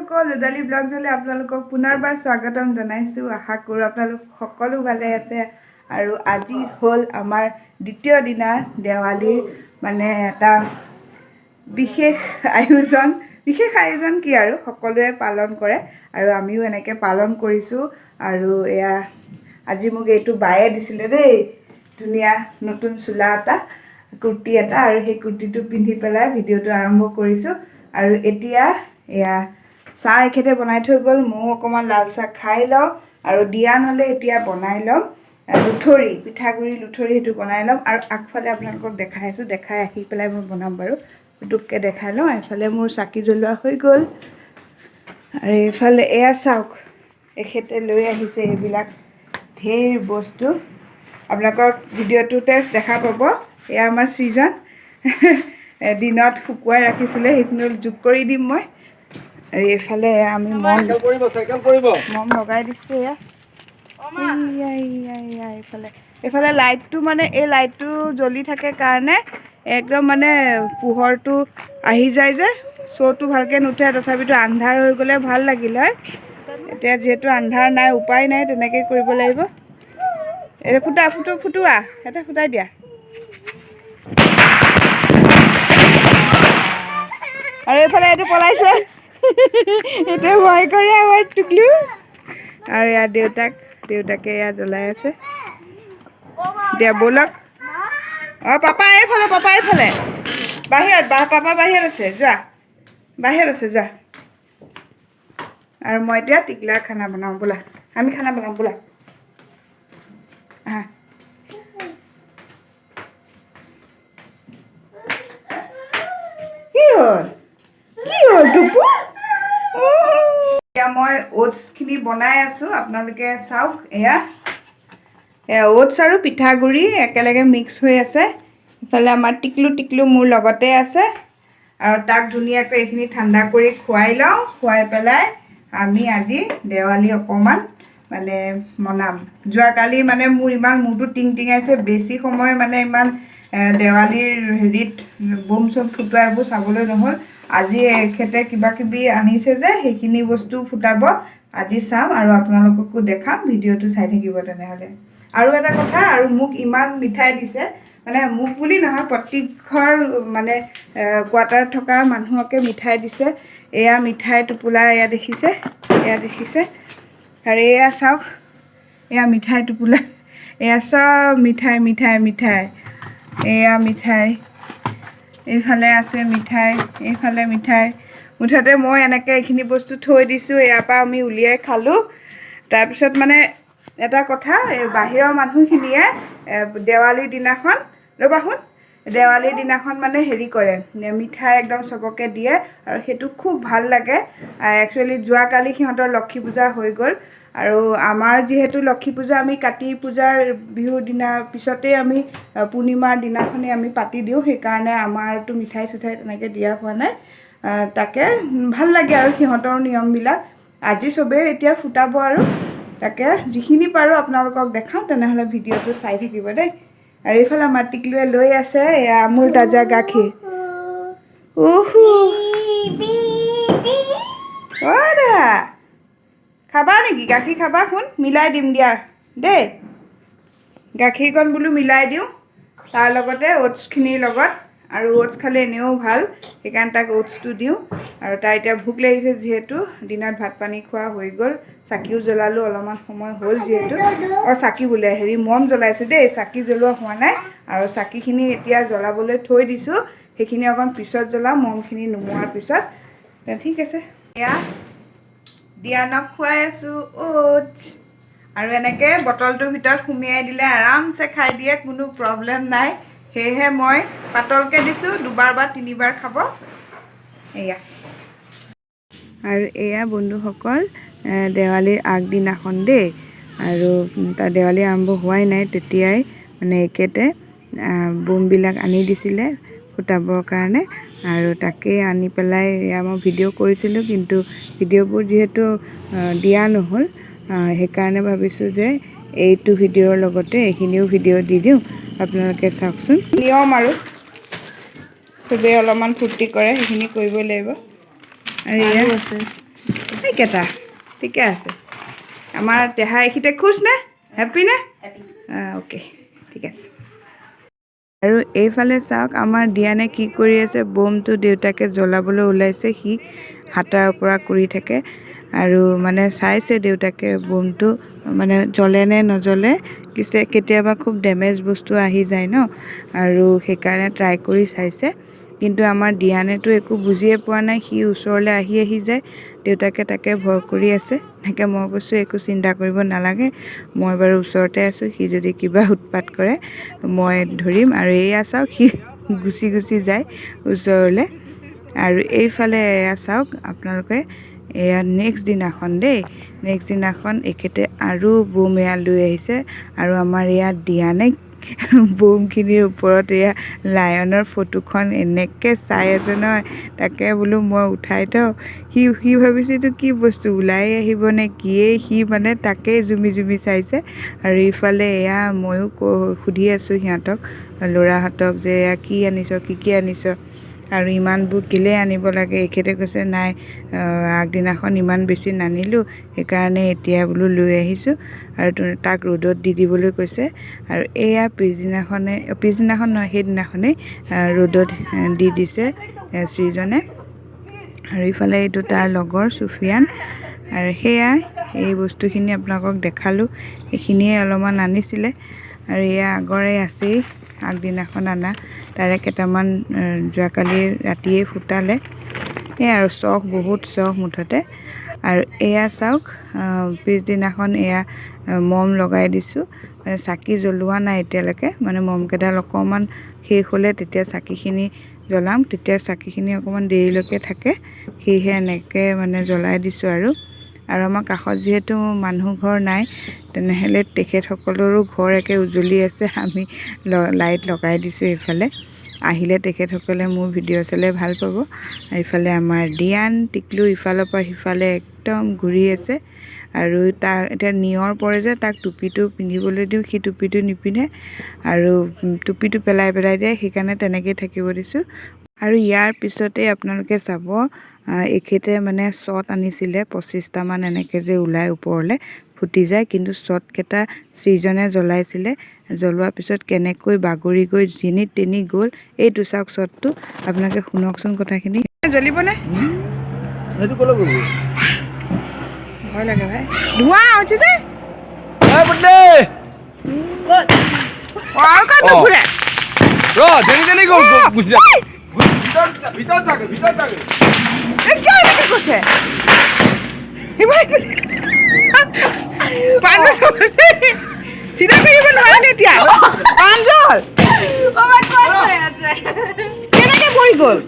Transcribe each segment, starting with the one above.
বন্ধুসকল, ৰ'দালি ব্লগছলৈ আপোনালোকক পুনৰবাৰ স্বাগতম জনাইছোঁ। আশা কৰোঁ আপোনালোক সকলো ভালে আছে। আৰু আজি হ'ল আমাৰ দ্বিতীয় দিনাৰ দেৱালীৰ মানে এটা বিশেষ আয়োজন। বিশেষ আয়োজন কি আৰু, সকলোৱে পালন কৰে আৰু আমিও এনেকৈ পালন কৰিছোঁ। আৰু এয়া আজি মোক এইটো বায়ে দিছিলে দেই, ধুনীয়া নতুন চোলা এটা, কুৰ্তি এটা। আৰু সেই কুৰ্তিটো পিন্ধি পেলাই ভিডিঅ'টো আৰম্ভ কৰিছোঁ। আৰু এতিয়া এয়া চাহ এখেতে বনাই থৈ গ'ল, ময়ো অকণমান লাল চাহ খাই লওঁ। আৰু দিয়া নহ'লে এতিয়া বনাই ল'ম লুথৰি, পিঠাগুড়ি লুথৰি, সেইটো বনাই ল'ম। আৰু আগফালে আপোনালোকক দেখাই আছোঁ, দেখাই আহি পেলাই মই বনাম বাৰু, পুটুককৈ দেখাই লওঁ। এইফালে মোৰ চাকি জ্বলোৱা হৈ গ'ল। আৰু এইফালে এয়া চাওক, এখেতে লৈ আহিছে এইবিলাক ঢেৰ বস্তু, আপোনালোকক ভিডিঅ'টোতে দেখা পাব। এয়া আমাৰ সৃজন দিনত শুকুৱাই ৰাখিছিলে, সেইখিনি যোগ কৰি দিম মই। আৰু এইফালে এয়া আমি মম চাইকেল পৰিব, চাইকেল পৰিব। মম লগাই দিছোঁ। এয়া এইয়া এইয়া এইয়া এইফালে এইফালে লাইটটো, মানে এই লাইটটো জ্বলি থাকে কাৰণে একদম মানে পোহৰটো আহি যায় যে শ্ব'টো ভালকৈ নুঠে। তথাপিতো আন্ধাৰ হৈ গ'লে ভাল লাগিল হয়। এতিয়া যিহেতু আন্ধাৰ নাই, উপায় নাই, তেনেকেই কৰিব লাগিব। এই ফুটা ফুটো ফুটোৱা এটা ফুটাই দিয়া। আৰু এইফালে এইটো পলাইছে, এইটোৱে ভয় কৰে আমাৰ টুকলু। আৰু ইয়াত দেউতাক, দেউতাকে এয়া জ্বলাই আছে। এতিয়া ব'লক। অঁ, পাপা এইফালে, পাপা এইফালে বাহিৰত, পাপা বাহিৰত আছে, যোৱা, বাহিৰত আছে যোৱা। আৰু মই এতিয়া টিকলাৰ খানা বনাওঁ, ব'লা, আমি খানা বনাওঁ ব'লা। আহা, কি হ'ল, কি হ'ল টুপু? এতিয়া মই অ'টছখিনি বনাই আছোঁ, আপোনালোকে চাওক। এয়া এয়া অ'টছ আৰু পিঠাগুড়ি একেলগে মিক্স হৈ আছে। ইফালে আমাৰ টিকলু, টিকলু মোৰ লগতে আছে। আৰু তাক ধুনীয়াকৈ এইখিনি ঠাণ্ডা কৰি খুৱাই লওঁ, খুৱাই পেলাই আমি আজি দেৱালী অকণমান মানে মনাম। যোৱাকালি মানে মোৰ ইমান মূৰটো টিং টিঙাইছে, বেছি সময় মানে ইমান দেৱালীৰ হেৰিত বোম চোম ফুটোৱা এইবোৰ চাবলৈ নহ'ল। আজি এখেতে কিবা কিবি আনিছে যে, সেইখিনি বস্তু ফুটাব, আজি চাম আৰু আপোনালোককো দেখাম। ভিডিঅ'টো চাই থাকিব তেনেহ'লে। আৰু এটা কথা, আৰু মোক ইমান মিঠাই দিছে, মানে মোক বুলি নহয়, প্ৰত্যেক ঘৰ মানে কোৱাৰ্টাৰত থকা মানুহকে মিঠাই দিছে। এয়া মিঠাই টোপোলা, এয়া দেখিছে, এয়া দেখিছে। আৰু এয়া চাওক, এয়া মিঠাই টোপোলা, এয়া চব মিঠাই মিঠাই মিঠাই, এয়া মিঠাই, এইফালে আছে মিঠাই, এইফালে মিঠাই। মুঠতে মই এনেকৈ এইখিনি বস্তু থৈ দিছোঁ, ইয়াৰ পৰা আমি উলিয়াই খালোঁ। তাৰপিছত মানে এটা কথা, এই বাহিৰৰ মানুহখিনিয়ে দেৱালীৰ দিনাখন, ৰ'বাচোন, দেৱালীৰ দিনাখন মানে হেৰি কৰে, মিঠাই একদম চবকে দিয়ে আৰু সেইটো খুব ভাল লাগে। একচুৱেলি যোৱাকালি সিহঁতৰ লক্ষী পূজা হৈ গ'ল। আৰু আমাৰ যিহেতু লক্ষী পূজা আমি কাতি পূজাৰ বিহুৰ দিনা পিছতেই আমি পূৰ্ণিমাৰ দিনাখনেই আমি পাতি দিওঁ, সেইকাৰণে আমাৰতো মিঠাই চিঠাই তেনেকৈ দিয়া হোৱা নাই। তাকে ভাল লাগে আৰু সিহঁতৰ নিয়মবিলাক। আজি চবেই এতিয়া ফুটাব আৰু তাকে যিখিনি পাৰোঁ আপোনালোকক দেখাম, তেনেহ'লে ভিডিঅ'টো চাই থাকিব দেই। আৰু এইফালে আমাৰ টিকলুৱে লৈ আছে এয়া আমুল তাজা গাখীৰ। উহু, অ' দা, খাবা নেকি গাখীৰ? খাবা? শুন, মিলাই দিম দিয়া দেই। গাখীৰকণ বোলো মিলাই দিওঁ তাৰ লগতে অ'টছখিনিৰ লগত। আৰু অ'টছ খালে এনেও ভাল, সেইকাৰণে তাক অ'টছটো দিওঁ। আৰু তাৰ এতিয়া ভোক লাগিছে, যিহেতু দিনত ভাত পানী খোৱা হৈ গ'ল, চাকিও জ্বলালোঁ অলপমান সময় হ'ল যিহেতু। অঁ, চাকি বোলে হেৰি মম জ্বলাইছোঁ দেই, চাকি জ্বলোৱা হোৱা নাই। আৰু চাকিখিনি এতিয়া জ্বলাবলৈ থৈ দিছোঁ, সেইখিনি অকণ পিছত জ্বলাম, মমখিনি নুমোৱাৰ পিছত। ঠিক আছে, এয়া দিয়ানক খুৱাই আছোঁ অ'টছ। আৰু এনেকৈ বটলটোৰ ভিতৰত সুমিয়াই দিলে আৰামছে খাই দিয়ে, কোনো প্ৰব্লেম নাই। সেয়েহে মই পাতলকৈ দিছোঁ, দুবাৰ বা তিনিবাৰ খাব। এয়া আৰু এয়া বন্ধুসকল, দেৱালীৰ আগদিনাখন দেই। আৰু তাৰ দেৱালী আৰম্ভ হোৱাই নাই, তেতিয়াই মানে একেতে বোমবিলাক আনি দিছিলে ফুটাবৰ কাৰণে। আৰু তাকেই আনি পেলাই এয়া মই ভিডিঅ' কৰিছিলোঁ, কিন্তু ভিডিঅ'বোৰ যিহেতু দিয়া নহ'ল, সেইকাৰণে ভাবিছোঁ যে এইটো ভিডিঅ'ৰ লগতে এইখিনিও ভিডিঅ' দি দিওঁ, আপোনালোকে চাওকচোন। নিয়ম আৰু চবেই অলপমান ফূৰ্তি কৰে, সেইখিনি কৰিবই লাগিব। আৰু এয়া আছে। এইকেইটা ঠিকে আছে। আমাৰ দেহা এইখিতে খুচ নে, হেপ্পী নে? অ'কে, ঠিক আছে। আৰু এইফালে চাওক আমাৰ দিয়ানে কি কৰি আছে। বোমটো দেউতাকে জ্বলাবলৈ ওলাইছে, সি হাতাৰ পৰা কৰি থাকে আৰু মানে চাইছে দেউতাকে বোমটো মানে জ্বলে নে নজ্বলে। কেতিয়াবা খুব ডেমেজ বস্তু আহি যায় ন, আৰু সেইকাৰণে ট্ৰাই কৰি চাইছে। কিন্তু আমাৰ দিয়ানেতো একো বুজিয়ে পোৱা নাই, সি ওচৰলৈ আহি আহি যায়, দেউতাকে তাকে ভয় কৰি আছে। তাকে মই কৈছোঁ একো চিন্তা কৰিব নালাগে, মই বাৰু ওচৰতে আছোঁ, সি যদি কিবা উৎপাত কৰে মই ধৰিম। আৰু এয়া চাওক সি গুচি গুচি যায় ওচৰলৈ। আৰু এইফালে এয়া চাওক আপোনালোকে, এয়া নেক্সট দিনাখন দেই, নেক্সট দিনাখন এখেতে আৰু বোম এয়া লৈ আহিছে। আৰু আমাৰ ইয়াত দিয়ানে বোমখিনিৰ ওপৰত এয়া লায়নৰ ফটোখন এনেকৈ চাই আছে নহয়, তাকে বোলো মই উঠাই থওঁ। সি সি ভাবিছে এইটো কি বস্তু ওলাই আহিব নে কিয়ে, সি মানে তাকেই জুমি জুমি চাইছে। আৰু ইফালে এয়া ময়ো সুধি আছোঁ সিহঁতক, ল'ৰাহঁতক যে এয়া কি আনিছ, কি কি আনিছ আৰু ইমানবোৰ কেলৈ আনিব লাগে। এখেতে কৈছে নাই, আগদিনাখন ইমান বেছি নানিলোঁ, সেইকাৰণে এতিয়া বোলো লৈ আহিছোঁ। আৰু তাক ৰ'দত দি দিবলৈ কৈছে। আৰু এয়া পিছদিনাখনে, পিছদিনাখন নহয় সেইদিনাখনেই ৰ'দত দি দিছে সৃজনে। আৰু ইফালে এইটো তাৰ লগৰ চুফিয়ান। আৰু সেয়াই এই বস্তুখিনি আপোনালোকক দেখালোঁ, এইখিনিয়ে অলপমান আনিছিলে। আৰু এয়া আগৰে আছেই, আগদিনাখন আনা, তাৰে কেইটামান যোৱাকালি ৰাতিয়ে ফুটালে। সেয়াই আৰু চখ, বহুত চখ মুঠতে। আৰু এয়া চাওক পিছদিনাখন এয়া মম লগাই দিছোঁ, মানে চাকি জ্বলোৱা নাই এতিয়ালৈকে, মানে মমকেইডাল অকণমান শেষ হ'লে তেতিয়া চাকিখিনি জ্বলাম, তেতিয়া চাকিখিনি অকণমান দেৰিলৈকে থাকে, সেয়েহে এনেকৈ মানে জ্বলাই দিছোঁ। আৰু আৰু আমাৰ কাষত যিহেতু মানুহ ঘৰ নাই, তেনেহ'লে তেখেতসকলৰো ঘৰ একে উজ্বলি আছে, আমি লাইট লগাই দিছোঁ। এইফালে আহিলে তেখেতসকলে মোৰ ভিডিঅ' চালে ভাল পাব। আৰু ইফালে আমাৰ দিয়ান টিকলু ইফালৰ পৰা সিফালে একদম ঘূৰি আছে। আৰু তাৰ এতিয়া নিয়ৰ পৰে যে, তাক টুপিটো পিন্ধিবলৈ দিওঁ, সি টুপিটো নিপিন্ধে আৰু টুপিটো পেলাই পেলাই দিয়ে, সেইকাৰণে তেনেকেই থাকিব দিছোঁ। আৰু ইয়াৰ পিছতে আপোনালোকে চাব, এখেতে মানে শ্বট আনিছিলে 25টামান, এনেকৈ যে ওলাই ওপৰলৈ ফুটি যায়, কিন্তু শ্বটকেইটা সৃজনে জ্বলাইছিলে। জ্বলোৱাৰ পিছত কেনেকৈ বাগৰি গৈ যেনি তেনি গ'ল, এইটো চাওক শ্বটটো, আপোনালোকে শুনকচোন কথাখিনি। জ্বলিবনে? সেইটো ক'লৈ গ'ল? ভয় লাগে ভাই, ধোঁৱা হৈছে যে। আৰু ক'ত নুফুৰে? ৰ, যেনি তেনি গ'ল, গুচি যা। ভিতৰত থাকে, ভিতৰত থাকে। কিয় এনেকৈ কৈছে? চিধা কৰিব নোৱাৰে এতিয়া। প্ৰাঞ্জল কেনেকৈ পৰি গ'ল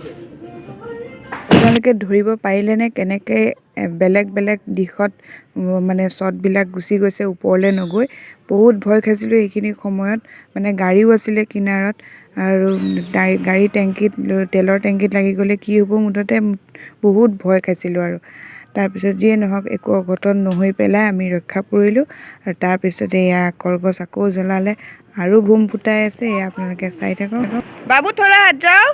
আপোনালোকে ধৰিব পাৰিলেনে? কেনেকৈ বেলেগ বেলেগ দিশত মানে শ্বটবিলাক গুচি গৈছে ওপৰলৈ নগৈ। বহুত ভয় খাইছিলোঁ সেইখিনি সময়ত, মানে গাড়ীও আছিলে কিনাৰত, আৰু গাড়ী টেংকিত, তেলৰ টেংকিত লাগি গ'লে কি হ'ব, মুঠতে বহুত ভয় খাইছিলোঁ। আৰু তাৰপিছত যিয়ে নহওক একো অঘটন নহৈ পেলাই আমি ৰক্ষা পৰিলোঁ। আৰু তাৰপিছতে এয়া কলগছ আকৌ জ্বলালে আৰু বোম ফুটাই আছে, এয়া আপোনালোকে চাই থাকক। বাবু থোৰা হাত যাওঁ।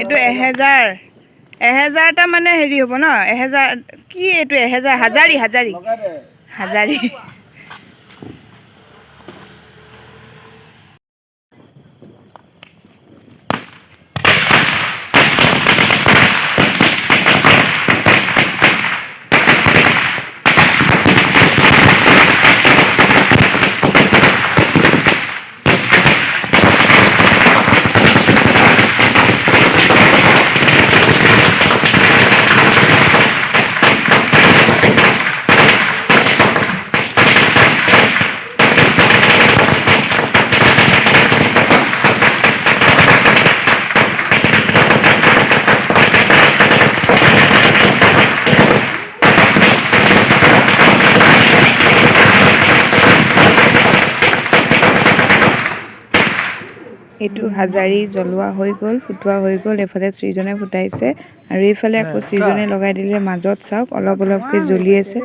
এইটো 1000 1000টা মানে হেৰি হ'ব ন, 1000 কি এইটো 1000 হাজাৰী হাজাৰী হাজাৰী। এইটো হাজাৰী জ্বলোৱা হৈ গ'ল, ফুটোৱা হৈ গ'ল। এইফালে সৃজনে ফুটাইছে আৰু এইফালে আকৌ সৃজনে লগাই দিলে। মাজত চাওক অলপ অলপকৈ জ্বলি আছে,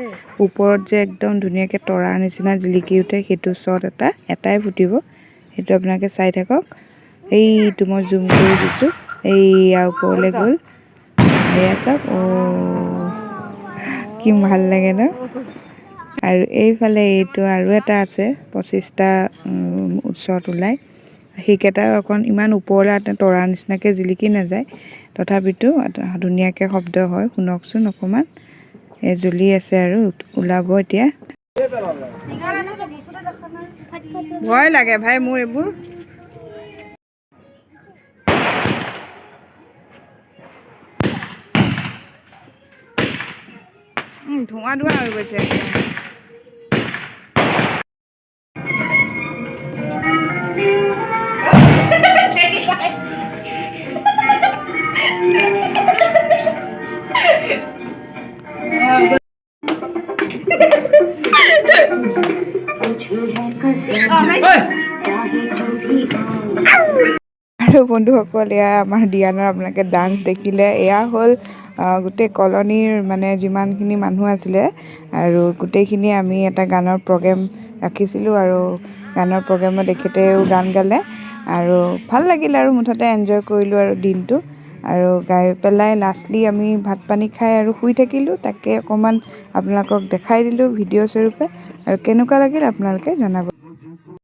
ওপৰত যে একদম ধুনীয়াকৈ তৰাৰ নিচিনা জিলিকি উঠে, সেইটো শ্বট এটা এটাই ফুটিব, সেইটো আপোনালোকে চাই থাকক। এইটো মই জুম কৰি দিছোঁ, এইয়া ওপৰলৈ গ'ল, এয়া চাওক। অ' কি ভাল লাগে ন? আৰু এইফালে এইটো আৰু এটা আছে, 25টা ওচৰত ওলায়। সেইকেইটা অকণ ইমান ওপৰলৈ তৰাৰ নিচিনাকৈ জিলিকি নাযায়, তথাপিতো এটা ধুনীয়াকৈ শব্দ হয়। শুনকচোন অকণমান। এই জ্বলি আছে আৰু ওলাব এতিয়া। ভয় লাগে ভাই মোৰ এইবোৰ। ধোঁৱা ধোঁৱা হৈ গৈছে একদম। ঐ! আৰু বন্ধুসকল, এয়া আমাৰ দিয়ানৰ আপোনালোকে ডান্স দেখিলে। এয়া হ'ল গোটেই কলনীৰ মানে যিমানখিনি মানুহ আছিলে আৰু গোটেইখিনি আমি এটা গানৰ প্ৰগ্ৰেম ৰাখিছিলোঁ আৰু গানৰ প্ৰগ্ৰেমত তেখেতেও গান গালে আৰু ভাল লাগিল আৰু মুঠতে এনজয় কৰিলোঁ আৰু দিনটো। আৰু গাই পেলাই লাষ্টলি আমি ভাত পানী খাই আৰু শুই থাকিলোঁ। তাকে অকণমান আপোনালোকক দেখাই দিলোঁ ভিডিঅ' স্বৰূপে আৰু কেনেকুৱা লাগিল আপোনালোকে জনাব।